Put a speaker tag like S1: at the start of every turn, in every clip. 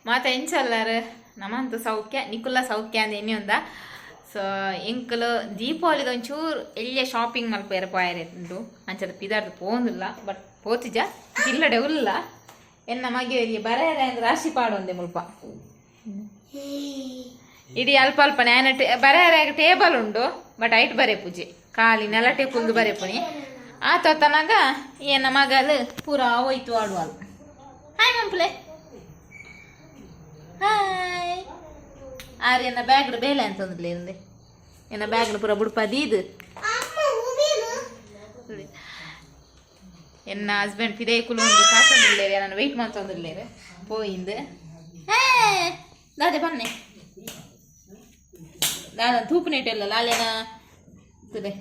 S1: ಮಾತ ಎಂಚಲ್ಲಾರು ನಮಂತ ಸೌಖ್ಯ ನಿಕುಲ್ಲ ಸೌಖ್ಯ ಅಂದ ಎನ್ನಿಯೊಂದ. ಸೊ ಎಂಕುಲು ದೀಪಾವಳಿದ ಒಂಚೂರು ಎಲ್ಯ ಶಾಪಿಂಗ್ ಮಲ್ಪೆರೆ ಪೋಯರೆ ಉಂಡು. ಅಂಚದ ಪಿದಾರ್ದು ಪೋಂದಿಲ್ಲ, ಬಟ್ ಪೋತಿಜ ಇಲ್ಲಡೆ ಉಲ್ಲ. ಎನ್ನ ಮಗೆ ಬರೇರೆ ಅಂದ್ರೆ ರಾಶಿ ಪಾಡೊಂದೆ ಮುಲ್ಪ. ಇಡೀ ಅಲ್ಪ ಅಲ್ಪ ನ್ಯಾನ ಬರೇರೆ ಟೇಬಲ್ ಉಂಡು, ಬಟ್ ಐಟ್ ಬರೆ ಪೂಜೆ ಖಾಲಿ ನೆಲಟೆ ಕುಲ್ದು ಬರೆಪುನಿ. ಆತ ತನಗ ಎನ್ನ ಮಗಲು ಪೂರಾ ಹೋಯ್ತು ಆಡುವಳು. Hi ಮಂಪ್ಲೆ, hi. ಆರ್ ಎನ್ನ ಬ್ಯಾಗ್ ಬೇಲೆ ಅಂತಂದ್ಲೆ ಇಂದೆ ಎನ್ನ ಬ್ಯಾಗ್ ಪೂರ ಬುಡ್ಪ ದೀದು. ಎನ್ನ ಹಸ್ಬೆಂಡ್ ಪಿದೇ ಕುಲು ಒಂದು ಕಾತೊಂದಿಲ್ಲೇರೆ, ನಾನು ವೆಯ್ಟ್ ಮಾಡ್ತೊಂದಿಲ್ಲೇರೆ ಪೋಯಿಂದು. ಹೇ ದಾದೆ ಬನ್ನೆ ದಾದ ತೂಪುನೇಟೆಲ್ಲ ಲಾಲೇನ ತುದೆ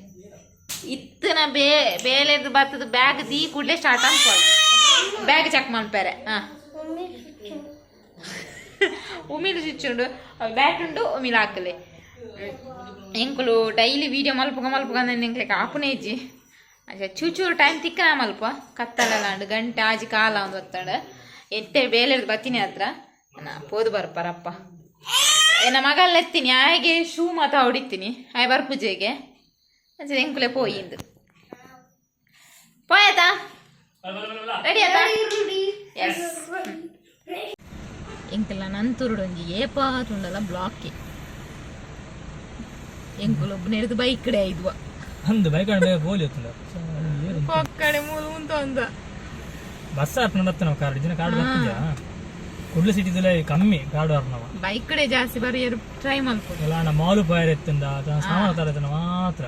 S1: ಇತ್ತನ ಬೇ ಬೇಲೆದು ಬತ್ತದ. ಬ್ಯಾಗ್ ದೀ ಕೂಡಲೇ ಸ್ಟಾರ್ಟ್ ಅನ್ಕೊಳ್ಳಿ, ಬ್ಯಾಗ್ ಚೆಕ್ ಮನ್ಪೇರೆ. ಹಾಂ, ಉಮಿಲ್ ಚುಚ್ಚುಂಡು, ಬ್ಯಾಟ್ ಉಂಡು, ಉಮಿಲ್ ಹಾಕಲೆ. ಎಂಕುಲು ಡೈಲಿ ವೀಡಿಯೋ ಮಲ್ಪುಗ ಮಲ್ಪುಗ ಅಂದ್ರೆ ಎಂಕ್ಲೆಗ್ ಆಪುನೇ ಇಜ್ಜಿ. ಅಂಚ ಚೂಚೂರು ಟೈಮ್ ತಿಕ್ಕನ ಮಲ್ಪ. ಕತ್ತಲೆಲ್ಲ ಉಂಡು, ಗಂಟೆ ಆಜಿ ಕಾಲ ಒಂದು ಬತ್ತಾಡ. ಎತ್ತೆ ಬೇಲೆರ್ದು ಬತ್ತೀನಿ ಹತ್ರ ನಾ ಪೋದು ಬರ್ಪಾರಪ್ಪ. ಎನ್ನ ಮಗಲ್ ಎತ್ತೀನಿ, ಆಯಗೆ ಶೂ ಮಾತ ಹೊಡಿತೀನಿ, ಆಯ್ ಬರ್ಪುಜೆಗೆ. ಅಂಚ ಎಂಕುಲೆ ಪೋಯಿಂದು ಪೋಯತಾ. ರೆಡಿ ಆತಾ? ಎಸ್. ಎಂಕಲ್ಲ ನಂತುರುಡು ಒಂಜಿ ಏಪ ತುಂಡಲ ಬ್ಲಾಕ್. ಎಂಕುಲು ಒಬ್ಬನೇರ್ದು ಬೈಕ್ ಕಡೆ ಇದ್ವ.
S2: ಅಂದು ಬೈಕ್ ಬೇಗ ಪೋಲಿ ಹೊತ್ತುಂಡ.
S1: ಪೊಕ್ಕಡೆ ಮೂಲು ಉಂತು ಅಂದ.
S2: ಬಸ್ ಆರ್ಪಣ ಬತ್ತ ನಾವು ಕಾರ್ ದಿನ ಕಾರ್ಡ್ ಬರ್ತಿದ್ಯಾ. ಕುಡ್ಲ ಸಿಟಿದಲ್ಲೇ ಕಮ್ಮಿ ಕಾರ್ಡ್ ಆರ್ನವ.
S1: ಬೈಕ್ ಕಡೆ ಜಾಸ್ತಿ ಬರಿಯರು ಟ್ರೈ ಮಲ್ಪು.
S2: ಎಲ್ಲ ನಮ್ಮ ಮಾಲು ಪೋಯರ್ ಎತ್ತಂದ ಸಾಮಾನು ತರ ಮಾತ್ರ.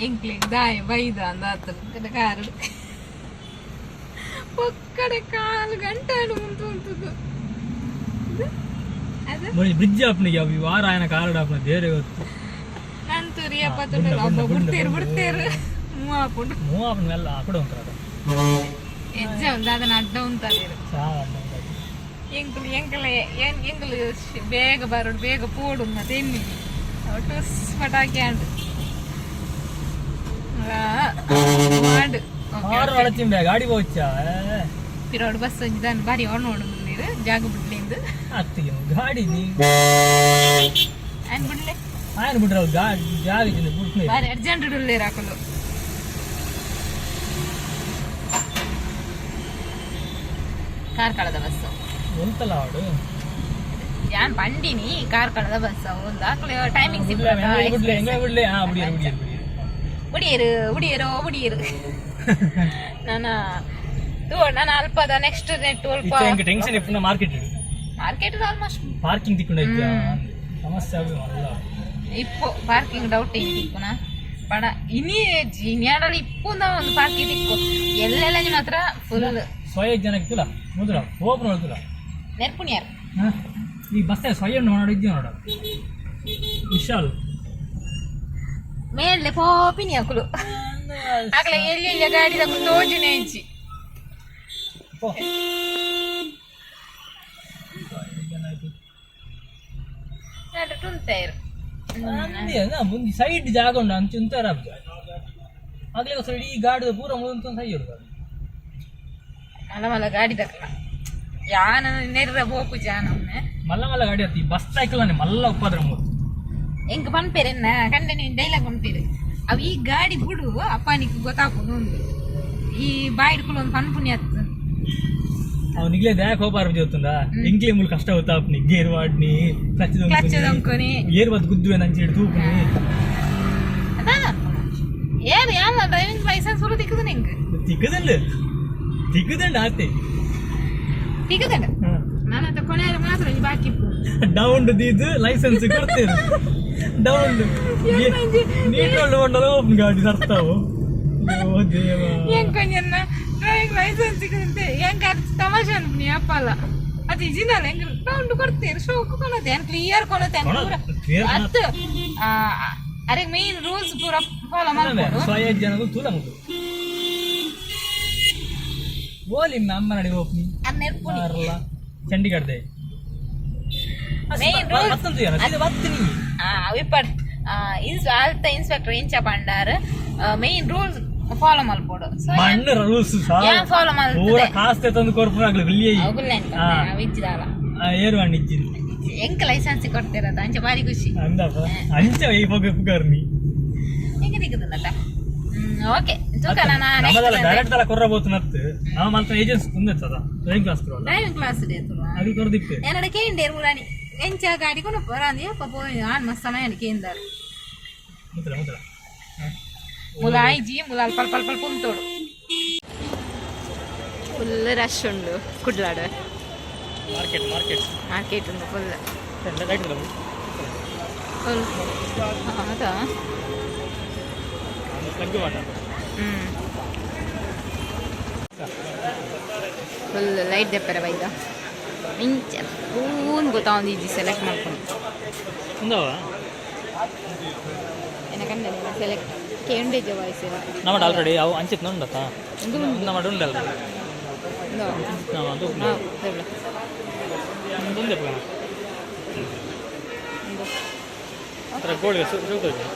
S1: ಎಂಕ್ಲೆಗ್ ದಾಯ ಬೈದ ಅಂದ ಆತನ ಕಾರು ಪೊಕ್ಕಡೆ ಕಾಲು ಗಂಟೆ ಉಂಟು ಉಂಟುದು ಅದು.
S2: ಬ್ರಿಡ್ಜ್ ಆಪ್ನಿಗೆ ಅವು ವಾರ ಆಯನ ಕಾರ್ಡ್ ಆಪ್ನ ಬೇರೆ ಗೊತ್ತು.
S1: ನಂತೂರಿ ಅಪ್ಪ ತುಂಡಲ ಅಬ್ಬ ಬಿಡ್ತೇರು ಬಿಡ್ತೇರು ಮೂವ್ ಆಪುಂಡು.
S2: ಮೂವ್ ಆಪ್ನ ಎಲ್ಲ ಆ ಕಡೆ ಉಂಟು.
S1: ಎಜ್ಜ ಉಂದು ಅದನ್ನ ಅಡ್ಡ ಉಂತಾದಿರು. ಎಂಕುಲು ಎಂಕಲೆ ಎಂಕುಲು ಬೇಗ ಬರೋಡು ಬೇಗ ಪೋಡು ಮತ್ತೆ ಎನ್ನಿ ಟುಸ್ ಪಟಾಕಿ ಆಂಡ್ ಮಾಡು.
S2: ಕಾರ್ ಒಳಚಿಂಬೆ ಗಾಡಿ ಹೋಚ್ಚಾ.
S1: ಪಿರೋಡು ಬಸ್ ಒಂಜಿ ದಾನ್ ಬಾರಿ ಓಡ್ ನೋಡು ನೀರು ಜಾಗ ಬಿಡ್ಲಿಂದು.
S2: ಅತ್ತಿಗೆ ಗಾಡಿ ನೀ
S1: ಆನ್ ಬಿಡ್ಲೆ.
S2: ಆಯನ ಬಿಟ್ರೆ ಗಾಡಿ ಜಾಗ ಇದ್ದಿಲ್ಲ ಬಿಡ್ತೀನಿ.
S1: ಬಾರಿ ಅರ್ಜೆಂಟ್ ಇಡುಲ್ಲೇರು ಹಾಕಲು. ಕಾರ್ಕಳದ ಬಸ್.
S2: ಒಂತಲ್ಲ ಅವಡು.
S1: ಯಾನ್ ಬಂಡಿನಿ ಕಾರ್ಕಳದ ಬಸ್ ಒಂದು ಹಾಕಲು ಟೈಮಿಂಗ್ಸ್.
S2: ಬಿಡ್ಲೆ ಬಿಡ್ಲೆ ಹೆಂಗ ಬಿಡ್ಲೆ. ಹಾ, ಬಿಡಿಯರು ಬಿಡಿಯರು ಬಿಡಿಯರು.
S1: ಬುಡಿಯರು ಬುಡಿಯರೋ ಬುಡಿಯರು. ನಾನ ತೂ ನಾನು ಅಲ್ಪದ ನೆಕ್ಸ್ಟ್ ನೆಟ್ ಅಲ್ಪ.
S2: ಇತ್ತೆ ಟೆನ್ಷನ್ ಇಪ್ಪುನ ಮಾರ್ಕೆಟ್.
S1: Market almost.
S2: ಪಾರ್ಕಿಂಗ್ ತಿಕ್ಕೊಂಡು ಇದ್ಯಾ ಸಮಸ್ಯೆ ಆಗಿ ಅಲ್ಲ.
S1: ಇಪ್ಪು ಪಾರ್ಕಿಂಗ್ ಡೌಟ್ ಇಪ್ಪುನ ಪಡ ಇನಿ ಜಿನ್ಯಾಡಲ್ಲಿ ಇಪ್ಪುಂದ ಒಂದು ಪಾರ್ಕಿಂಗ್ ತಿಕ್ಕು ಎಲ್ಲೆಲ್ಲ ಮಾತ್ರ ಫುಲ್.
S2: ಸ್ವಯ ಜನಕ್ಕೆ ತುಲ ಮುದ್ರ ಓಪನ್ ನೋಡ್తుಲ.
S1: ನೆರ್ಪುಣಿಯಾರ್.
S2: ಈ ಬಸ್ ಸ್ವಯಂ ನೋಡ ಇದ್ದೀವಿ ನೋಡ ವಿಶಾಲ್.
S1: ಮೇಲೆ ಪೋಪಿನಿ ಅಕುಲು ಆಗಲೇ ಎಲ್ಲಿ ಎಲ್ಲಿ ಗಾಡಿ ತೋಜುನೆ ಇಜ್ಜಿ.
S2: ಪೋ.
S1: ತುಂತೇರು.
S2: ಮುಂದೆ ಸೈಡ್ ಜಾಗ ಉಂಟು ಅಂಚೆ ಉಂತಾರ. ಆಗ್ಲೇ ಸೈಡ್ ಈ ಗಾಡಿದ ಪೂರ ಮುಂದೆ ಸೈ ಉಂಟು.
S1: ಮಲ್ಲ ಮಲ್ಲ ಗಾಡಿ ದಕ್ಕಲ ಯಾನ ನೆರ್ರ ಬೋಪು ಜಾನೊಮ್ಮೆ.
S2: ಮಲ್ಲ ಮಲ್ಲ ಗಾಡಿ ಅತ್ತಿ ಬಸ್ ಸೈಕಲ್ ಮಲ್ಲ ಉಪ್ಪಾದ್ರ ಮೂರು.
S1: ಎಂಕ್ ಪನ್ಪೇರು ಎನ್ನ ಕಂಡೆ ನೀನು ಡೈಲಾಗ್ ಪನ್ಪೇರು ಅವು ಈ ಗಾಡಿ ಬಿಡು ಅಪ್ಪ ನಿಕ್ ಗೊತ್ತಾಪುಂಡು ಉಂದು ಈ ಬಾಯಿಡ್ಕುಲು ಒಂದು ಪನ್ಪುನಿ ಅತ್ತು.
S2: ಅವ್ ನಿಗ್ಲೇ ದ್ಯಾಕ್ ಹೋಪಾರ ಗೊತ್ತುಂಡ ಎಂಕ್ಲೆ ಮುಲ್ ಕಷ್ಟ ಗೊತ್ತಾಪ್ನಿ ಗೇರ್ ವಾಡ್ನಿ ಕ್ಲಚ್.
S1: ಕ್ಲಚ್ ದೊಂಕೊನಿ.
S2: ಏರ್ ಬತ್ ಗುದ್ದುವೆ ನಂಚಿ ತೂಪುನಿ.
S1: ಅದಾನ ಏರು ಯಾನ್ ಡ್ರೈವಿಂಗ್ ಲೈಸೆನ್ಸ್ ಪೂರ ತಿಕ್ಕುದು ನಿಂಗೆ.
S2: ತಿಕ್ಕದಂಡು ತಿಕ್ಕದಂಡು ಆತೆ.
S1: ತಿಕ್ಕದಂಡ ನಾನು ಅಂತ ಕೊನೆಯ ಮಾತ್ರ ಈ ಬಾಕಿ ಇಪ್ಪು.
S2: ಡೌನ್ ದೀದು ಲೈಸೆನ್ಸ್ ಕೊಡ್ತೇನೆ ಡೌನ್ ನೀಟೊಳ್ಳು ಮಂಡಲ ಓಪನ್ ಗಾಡಿ ಸರ್ತಾವು. ಓ ದೇವ.
S1: ಎಂಕೊಂಜನ್ನ ಡ್ರೈವಿಂಗ್ ಲೈಸೆನ್ಸ್ ಸಿಕ್ಕದಂತೆ ಎಂಕ ಅದು ತಮಾಷೆ ಅನ್ಪುನಿ ಅಪ್ಪಲ್ಲ ಅದು ಇಜಿನಲ್ಲ. ಎಂಕ್ ರೌಂಡ್ ಕೊಡ್ತೇನೆ ಶೋಕು ಕೊನತೆ ಏನ್ ಕ್ಲಿಯರ್ ಕೊನತೆ ಪೂರ.
S2: Clear.
S1: ಅತ್ತು ಅರೆ ಮೇನ್ ರೂಲ್ಸ್ ಪೂರ ಫಾಲೋ ಮಲ್ಪೊಡು.
S2: ಸ್ವಯ ಜನಗಳು ತೂಲ ಮುಟ್ಟು ಓಲಿ ಅಮ್ಮ ನಡಿ ಓಪ್ನಿ.
S1: ಅದು ನೆರ್ಪುನಿ.
S2: ಅರ್ಲ ಚಂಡೀಗಢ.
S1: Main rules.
S2: ಮತ್ತೊಂದು ಏನು ಸೀದಾ ಬತ್ತೀನಿ.
S1: ವಿಪ್ಪಡ್ ಇನ್ಸ್ ಆಲ್ತ ಇನ್ಸ್ಪೆಕ್ಟರ್ ಇಂಚ ಪಂಡಾರ್ ಮೇನ್ ರೂಲ್ಸ್ ಫಾಲೋ ಮಲ್ಪೋಡು. ಸೊ
S2: ಮಣ್ಣು ರೂಲ್ಸ್.
S1: ಯಾನ್ ಫಾಲೋ
S2: ಪೂರ
S1: ಮಲ್ತದೆ.
S2: ಕಾಸ್ತೆ ತಂದು ಕೊರ್ಪುನ ಆಗ್ಲಿ ಬಿಲ್ಲಿ.
S1: ಅವುಗುಲ್ಲ.
S2: ಹಾ.
S1: ವಿಜ್ಜಿದಾಲ.
S2: ಏರು ಅಣ್ಣಿಜ್ಜಿನ್.
S1: ಎಂಕ್ ಲೈಸೆನ್ಸ್ ಕೊಡ್ತಿರೋದು ಅಂಚ ಬಾರಿ ಖುಷಿ.
S2: ಅಂದಪ್ಪ, ಅಂಚ ಈ ಪೊಗೆ ಪುಗರ್ನಿ.
S1: ಹೆಂಗೆ ದಿಕ್ಕದಲ್ಲ. ಓಕೆ, ತೂಕ ನಾನು.
S2: ನಮ್ಮದಲ್ಲ, ಡೈರೆಕ್ಟ್ ಅಲ್ಲ ಕೊರ್ರ ಬೋತು ನತ್ತು ನಾವು ಮಲ್ತ ಏಜೆನ್ಸ್ ತುಂದೆತ್ತದ ಡ್ರೈವಿಂಗ್ ಕ್ಲಾಸ್ ಕೊರಲ್ಲ.
S1: Driving class.
S2: ಅದು ಕೊರ್ದಿಪ್ಪೆ.
S1: ಏನಡ ಕೇಂಡೇರು ಮುರಾಣಿ ಎಂಚ ಗಾಡಿ ಕೊನು ಬರಾಂದಿ ಅಪ್ಪ ಪೋಯಿ ಆನ್ ಮಸ್ತ್ ಸಮಯ ಕೇಂದಾರು.
S2: ಮುತ್ರ ಮುತ್ರ.
S1: ಮುಲ ಆಯ್ಜಿ ಮುಲ ಅಲ್ಪ ಅಲ್ಪ ಅಲ್ಪ ಕುಂತೋಡು. ಫುಲ್ ರಶ್ ಉಂಡು ಕುಡ್ಲಾಡು.
S2: Market market.
S1: ಮಾರ್ಕೆಟ್ ಉಂಡು ಫುಲ್.
S2: ಲೈಟ್.
S1: ಫುಲ್ ಹೌದಾ?
S2: ಪ್ಲಗ್ ಮಾಡ.
S1: ಫುಲ್ ಲೈಟ್ ದೆಪ್ಪರ ಬೈದ ಇಂಚ ಪೂನ್ ಗೊತ್ತಾವಂದು ಇಜ್ಜಿ ಸೆಲೆಕ್ಟ್ ಮಾಡ್ಕೊಂಡು.
S2: ఉంದವ.
S1: ಏನಕಂಡೆ ಸೆಲೆಕ್ಟ್ ಕೇಂಡೇಜ ವಾಯ್ಸ್.
S2: ನಮ್ಮ ಆಲ್ರೆಡಿ ಅವು ಅಂಚಿತ್ ಉಂಡತ್ತ.
S1: ಉಂದು.
S2: ನಮ್ಮ ಉಂಡಲ್ಲ. ನಮ್ಮ ಅದು.
S1: ದೇವ್ಲ.
S2: ಒಂದೇ ಥರ ಗೋಲ್ಡ್ ಶೋಕ್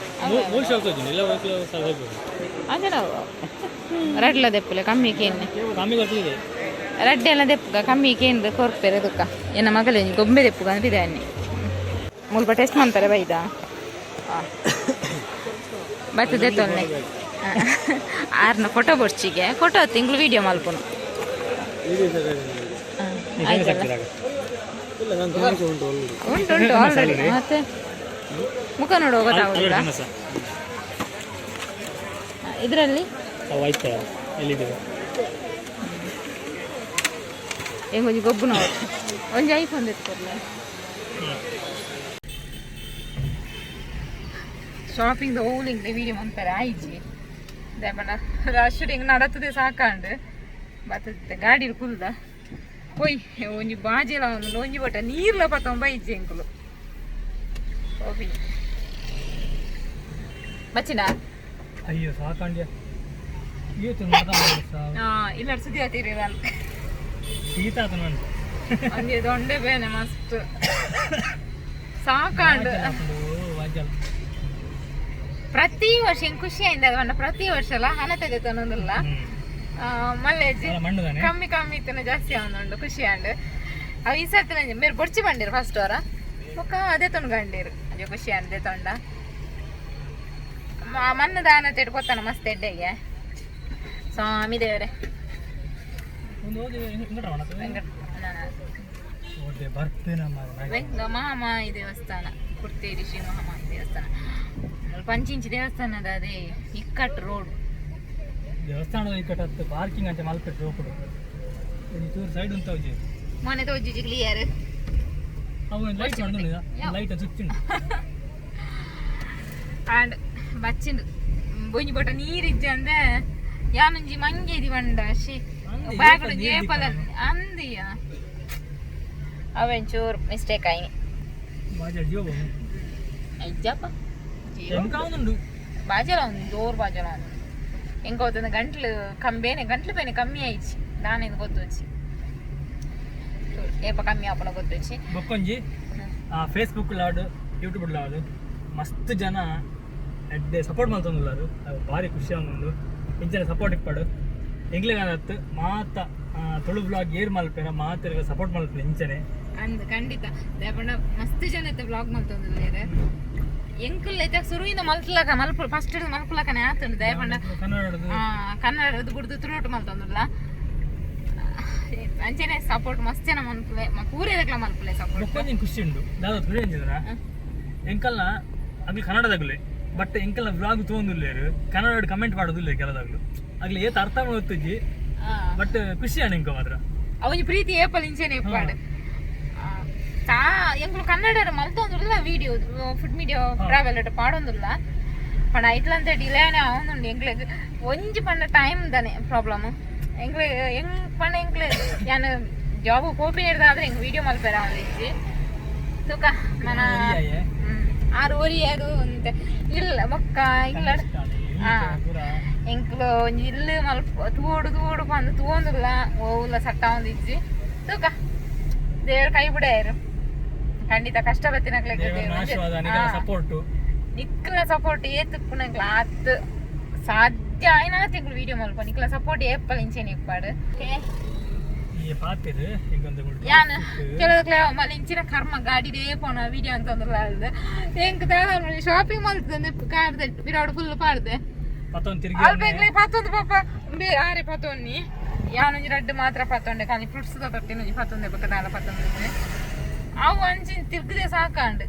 S2: ಮೂರು ಶೋಕ್ ಇಲ್ಲ. ಹೋಗ್ಬೋದು.
S1: ಅದೇ ನಾವು ರಡ್ಲ ದೆಪ್ಪಲೆ ಕಮ್ಮಿ ಕೇನ್ನೆ.
S2: ಕಮ್ಮಿ ಗೊತ್ತಿದೆ.
S1: ರಡ್ಡೆ ಎಲ್ಲ ದೆಪ್ಪುಗ ಕಮ್ಮಿ ಕೇಂದ್ರ ಕೊರ್ಪೆರೆ ದುಕ್ಕ ಎನ್ನ ಮಗಲೆ ಗೊಂಬೆ ದೆಪ್ಪುಗ ಅಂತ ಇದೆ ಅನ್ನಿ ಮುಲ್ಪ ಟೆಸ್ಟ್ ಮಾಡ್ತಾರೆ ಬೈದ ಬರ್ತದೆ ತೊನ್ನೆ ಆರ್ನ ಫೋಟೋ ಬೊಡ್ಚಿಗೆ ಫೋಟೋ ತಿಂಗಳು ವೀಡಿಯೋ ಮಲ್ಪುನು. ಆಯ್ತಲ್ಲ? ಉಂಟು ಉಂಟು ಆಲ್ರೆಡಿ. ಮತ್ತೆ ಮುಖ ನೋಡುವ ಗೊತ್ತಾಗುದಿಲ್ಲ ಇದರಲ್ಲಿ.
S2: ಆಯ್ತಾ, ಎಲ್ಲಿದ್ದೀವಿ?
S1: ಹೆಂಗೊಂಜಿ ಗೊಬ್ಬು ನೋಡು ಒಂಜಿ ಐಫೋನ್ ಎತ್ಕೊರ್ಲ. ಶಾಪಿಂಗ್ ಓಲಿಂಗ್ ವೀಡಿಯೋ ಮಂತಾರೆ ಆಯ್ಜಿ ದೇಪಂಡ ರಶ್ ಹಿಂಗ್ ನಡತದೆ ಸಾಕಾಂಡ್ ಬರ್ತದೆ. ಗಾಡಿ ಕುಲ್ದ ಪೊಯ್ ಒಂಜಿ ಬಾಜಿಲ ಒಂದು ಒಂಜಿ ಬಟ್ಟ ನೀರ್ಲ ಪತ್ತೊಂಬ ಇಜ್ಜಿ ಎಂಕುಲು ಶಾಪಿಂಗ್ ಬಚ್ಚಿನ.
S2: ಅಯ್ಯೋ, ಸಾಕಂಡ್ಯ. ಇವತ್ತು
S1: ಇಲ್ಲ ಸುದ್ದಿ ಆತೀರಿ.
S2: ಶೀತ ಆತ ನಾನು.
S1: ಒಂಜಿ ದೊಂಡೆ ಬೇನೆ ಮಸ್ತ್ ಸಾಕಾಂಡ್. ಪ್ರತಿ ವರ್ಷ ಹೆಂಗ್ ಖುಷಿ ಆಯ್ತು ಅದು ಪ್ರತಿ ವರ್ಷ ಅಲ್ಲ ಹಣ ತೆಗೆತನೊಂದಿಲ್ಲ ಮಲ್ಲೇಜಿ.
S2: ಮಣ್ಣು ತಾನೆ.
S1: ಕಮ್ಮಿ ಕಮ್ಮಿ ಇತ್ತನ ಜಾಸ್ತಿ ಆವೊಂದುಂಡು ಖುಷಿ ಆಂಡ್. ಅವು ಈ ಸರ್ತಿ ನಂಜಿ ಮೇರ್ ಬೊಡ್ಚಿ ಬಂಡಿರು ಫಸ್ಟ್ ವಾರ ಬೊಕ್ಕ ಅದೇ ತೊಂಡು ಅಯ್ಯೋ ಖುಷಿ ಆಂಡ್ ತೊಂಡ ಮಣ್ಣು ದಾನ ತೆಡ್ ಕೊತ್ತಾನ ಮಸ್ತ್ ಎಡ್ಡೆಗೆ ಸ್ವಾಮಿ ದೇವರೇ.
S2: ಒಂದು ಹೋಗಿ ವೆಂಕಟರಮಣ.
S1: ವೆಂಕಟ
S2: ಓದೆ ಬರ್ತೇನೆ.
S1: ವೆಂಕ ಮಹಾಮಾಯಿ ದೇವಸ್ಥಾನ, ಕುರ್ತೇರಿ ಶ್ರೀ ಮಹಾಮಾಯಿ ದೇವಸ್ಥಾನ. ಪಂಚಿಂಚಿ ದೇವಸ್ಥಾನದ ಅದೇ ಇಕ್ಕಟ್ಟು ರೋಡ್.
S2: ದೇವಸ್ಥಾನದ ಇಕ್ಕಟ್ಟು, ಪಾರ್ಕಿಂಗ್ ಅಂತ ಮಲ್ಪೆಟ್ಟು ಹೋಗ್ಬಿಡು. ಒಂಜಿ ಚೂರು ಸೈಡ್ ಉಂಟು ಅವ್ಜಿ.
S1: ಮೊನ್ನೆ ತೋಜಿಜಿ ಕ್ಲಿಯರ್.
S2: ಅವು ಲೈಟ್ ಉಂಡು, ಲೈಟ್ ಸ್ವಿಚ್ ಉಂಟು.
S1: ಆಂಡ್ ಬಚ್ಚಿಂದು ಬೊಂಜಿ ಬೊಟ ನೀರಿಜ್ಜ ಅಂದೆ ಯಾನೊಂಜಿ ಮಂಗೇದಿ ಬಂಡ she.
S2: ಅಂದ್
S1: ಬ್ಯಾಗ್
S2: ಏಪ ನೀರ್
S1: ಏಪಲ ಅಂದಿಯ ಅವೆಂಚೂರು ಮಿಸ್ಟೇಕ್ ಆಯ್ನಿ.
S2: ಬಾಜಾರ್ ಜೀವ.
S1: ಇಜ್ಜಪ್ಪ.
S2: ಎಂಕ ಉಂಡು.
S1: ಬಾಜಲ ಒಂದು ಜೋರು ಬಾಜಲ ಒಂದು ಎಂಕ ಗೊತ್ತಂದ್ರೆ ಗಂಟ್ಲು ಕಂಬೇನೆ ಗಂಟ್ಲು ಬೇನೆ ಕಮ್ಮಿ ಆಯ್ಚಿ ನಾನೇನು ಗೊತ್ತೊಚ್ಚಿ ಏಪ ಕಮ್ಮಿ ಆಪಣ ಗೊತ್ತೊಚ್ಚಿ.
S2: ಬೊಕ್ಕೊಂಜಿ ಫೇಸ್ಬುಕ್ ಲಾಡು ಯೂಟ್ಯೂಬ್ ಲಾಡು ಮಸ್ತ್ ಜನ ಎಡ್ಡೆ ಸಪೋರ್ಟ್ ಮಲ್ತೊಂದುಲ್ಲಾರು. ಅವು ಭಾರಿ ಖುಷಿ ಆವೊಂದುಂಡು. ಇಂಚನೆ ಸಪೋರ್ಟ್ ಇಪ್ಪಡು. ಎಂಕ್ಲೆಗಾದತ್ತು ಮಾತ ತುಳು ಬ್ಲಾಗ್ ಏರ್ ಮಲ್ಪೆರ ಮಾತೆರ್ಗ ಸಪೋರ್ಟ್ ಮಲ್ಪೆ ಇಂಚನೆ.
S1: ಅಂದ್ ಖಂಡಿತ ದಾಯೆ ಮಸ್ತ್ ಜನ ಇತ್ತೆ ಬ್ಲಾಗ್ ಮಲ್ತೊಂದುಲ್ಲೆರ್. ಎಂಕುಲ್ ಐತ ಸುರುವಿಂದ ಮಲ್ತ್ಲಕ ಮಲ್ಪ ಫಸ್ಟ್ ಮಲ್ಪುಲಕನೆ ಆತುಂಡು ದಾಯೆ.
S2: ಕನ್ನಡದ.
S1: ಕನ್ನಡದ ಬುಡ್ದು ತುಳುಟು ಮಲ್ತೊಂದುಲ್ಲ. ಅಂಚನೆ ಸಪೋರ್ಟ್ ಮಸ್ತ್ ಜನ ಮನ್ಪುಲೆ ಪೂರೆದಕ್ಲ ಮಲ್ಪುಲೆ ಸಪೋರ್ಟ್.
S2: ಬೊಕ್ಕೊಂಜಿ ಖುಷಿ ಉಂಡು ದಾದ ತುಳು ಎಂಚಿದನ ಎಂಕಲ್ನ ಅಗ್ಲು ಕನ್ನಡದಾಗ್ಲೆ ಬಟ್ ಎಂಕಲ್ನ ಬ್ಲಾಗ್ ತೋಂದುಲ್ಲೇರು ಕನ್ನಡ ಕಮೆಂಟ್ ಮಾಡೋದಿಲ್ಲ ಕೆಲದಾಗ್ಲು. ಅಗ್ಲು ಏತ್ ಅರ್ಥ ಗೊತ್ತಿಜ್ಜಿ, ಬಟ್ ಖುಷಿ ಆಂಡ್ ಎಂಕ ಮಾತ್ರ.
S1: ಅವನಿ ಪ್ರೀತಿ ಏಪಲ್ ಇಂಚನೆ ಇಪ್ಪಾಡು ತಾ ಎಂಕುಲು ಕನ್ನಡ ಮಲ್ತೊಂದುಲ್ಲ ವೀಡಿಯೋ ಫುಡ್ ಮೀಡಿಯೋ ಟ್ರಾವೆಲ್ ಪಾಡೊಂದುಲ್ಲ ಪಂಡ ಐಟ್ಲಂತ ಡಿಲೇನೆ ಆವೊಂದುಂಡು. ಎಂಕ್ಲೆಗ್ ಒಂಜಿ ಪಂಡ ಟೈಮ್ ದಾನೆ ಪ್ರಾಬ್ಲಮ್. ಎಂಕ್ಲೆ ಎಂಕ್ ಪಂಡ ಎಂಕ್ಲೆ ಯಾನ್ ಜಾಬ್ ಪೋಪಿನ ಆದ್ರೆ ಎಂಕ್ ವೀಡಿಯೋ ಮಲ್ಪೆರ ಆವೊಂದಿಜ್ಜಿ. ತುಕ ಮನ ಆರು ಒರಿಯದು ಅಂತೆ ಇಲ್ಲ ಬೊಕ್ಕ ಇಲ್ಲ. ಎಂಕ್ಲು ಒಂಜಿ ಇಲ್ಲು ಮಲ್ಪ ತೂಡು ತೂಡು ಪಂದ್ ತೂವೊಂದುಲ್ಲ ಓವುಲ ಸಟ್ಟ ಆವೊಂದಿಜ್ಜಿ. ತೂಕ ದೇವ್ರ ಕೈ ಬಿಡಾಯರು ಖಂಡಿತ ಕಷ್ಟ ಬತ್ತಿನಕ್ಲೆಗ್.
S2: ಸಪೋರ್ಟ್.
S1: ನಿಕ್ಲ ಸಪೋರ್ಟ್ ಏತ್ ಇಪ್ಪುನಂಕ್ಲ ಆತ್ ಸಾಧ್ಯ. ಸಾಧ್ಯ ಆಯ್ನಾ ತಿಂಗಳು ವೀಡಿಯೋ ಮಲ್ಪ. ನಿಕ್ಲ ಸಪೋರ್ಟ್ ಏಪಲ್ ಇಂಚೆನೆ ಇಪ್ಪಾಡು.
S2: ಈ ಪಾತೆರ್ ಎಂಕೊಂದು.
S1: ಯಾನ್ ಕೆಲವು ಮಲ್ಲ ಇಂಚಿನ ಕರ್ಮ ಗಾಡಿಡೇ ಪೋಣ ವೀಡಿಯೋ ಅಂತಂದ್ರಲ್ಲ. ಅಲ್ದ ಎಂಕ್ ಶಾಪಿಂಗ್ ಮಲ್ತಂದೆ ಕಾರ್ದ ಬಿರಾಡ್ ಫುಲ್ ಪಾಡ್ದೆ.
S2: ಪತ್ತೊಂದು ತಿರುಗಿ.
S1: ಅಲ್ಬೇಗ್ಲೆ ಪತ್ತೊಂದು ಪಾಪ ಆರೆ ಪತ್ತೊನ್ನಿ. ಯಾನೊಂಜಿ ರಡ್ಡ್ ಮಾತ್ರ ಪತ್ತೊಂಡೆ. ಖಾಲಿ ಫ್ರೂಟ್ಸ್ ತೊಟ್ಟಿನ ಪತ್ತೊಂದೆ, ಬೊಕ್ಕ ದಾಲ ಪತ್ತೊಂದೆ. ಅವು ಅಂಚಿನ ತಿರ್ಗದೆ ಸಾಕಾಂಡ್.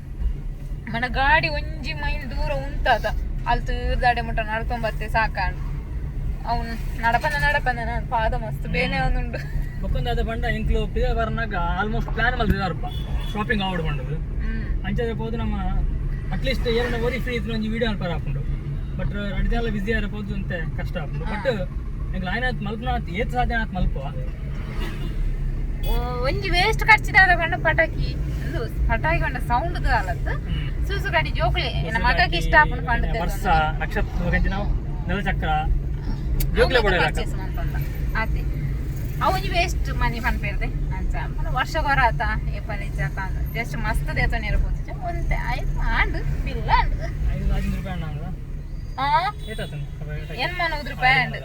S1: ಮನ ಗಾಡಿ ಒಂಜಿ ಮೈಲ್ ದೂರ ಉಂತಾದ, ಅಲ್ಲಿ ತೀರ್ದಾಡೆ ಮುಟ್ಟ ನಡ್ಕೊಂಬತ್ತೆ ಸಾಕಾಂಡ್. ಅವ್ನು ನಡಪನ ನಡಪನ ನಾನು ಪಾದ ಮಸ್ತ್ ಬೇನೆ ಒಂದುಂಡು.
S2: ಬೊಕ್ಕೊಂದು ಅದ ಪಂಡ ಎಂಕ್ಲು ಪಿದ ಬರ್ನಾಗ ಆಲ್ಮೋಸ್ಟ್ ಪ್ಲಾನ್ ಮಲ್ತಿದಾರಪ್ಪ ಶಾಪಿಂಗ್ ಆವಡ್ ಪಂಡದು. ಅಂಚಾದ ಪೋದು ನಮ್ಮ ಅಟ್ಲೀಸ್ಟ್ ಏರನ ಒರಿ ಫ್ರೀ ಇತ್ತು ಒಂಜಿ ವೀಡಿಯೋ ಅನ್ಪಾರ ಹಾಕೊಂಡು. ಬಟ್ ರಡ್ಡು ಜನ ಬಿಸಿ ಆರ ಪೋದು ಅಂತೆ ಕಷ್ಟ ಆಪುಂಡು. ಬಟ್ ಎಂಕ್ಲು ಆಯ್ನಾತ್ ಮಲ್ಪನಾತ್ ಏತ್ ಸಾಧ್ಯ ಆತ್ ಮಲ್ಪ.
S1: ಒಂಜಿ ವೇಸ್ಟ್ ಖರ್ಚಿದಾದ ಪಂಡ ಪಟಾಕಿ. ಒಂದು ಪಟಾಕಿ ಪಂಡ ಸೌಂಡ್ ಅಲತ್ತು. ಸೂಸು ಗಾಡಿ ಜೋಕ್ಲೆ ನಮ್ಮ ಮಗಕ್ಕೆ ಇಷ್ಟ ಆಪುಂಡು ಪಂಡ.
S2: ವರ್ಷ ನಕ್ಷತ್ರ ನಾವು ನೆಲಚಕ್ರ ಜೋಕ್ಲೆ ಕೊಡ.
S1: ಪರ್ಚೇಸ್ ಮಲ್ಪಂದ ಆತೆ. ಅವು ಒಂಜಿ ವೇಸ್ಟ್ ಮನಿ ಪನ್ಪೇರ್ದೆ ಅಂಚ. ಮನ ವರ್ಷ ಕೊರ ಆತ ಏಪಲ್ ಇಜ್ಜಾತ. ಜಸ್ಟ್ ಮಸ್ತ್ ದೇತೊನೆ ಇರ್ಬೋದು ಒಂತೆ. ಆಯ್ತು, ಆಂಡ್ ಬಿಲ್ ಆಂಡ್.
S2: 5 5 ರೂಪಾಯಿ ಅಣ್ಣ.
S1: ಆ.
S2: ಏತಾತನು?
S1: 800 ರೂಪಾಯಿ ಆಂಡ್.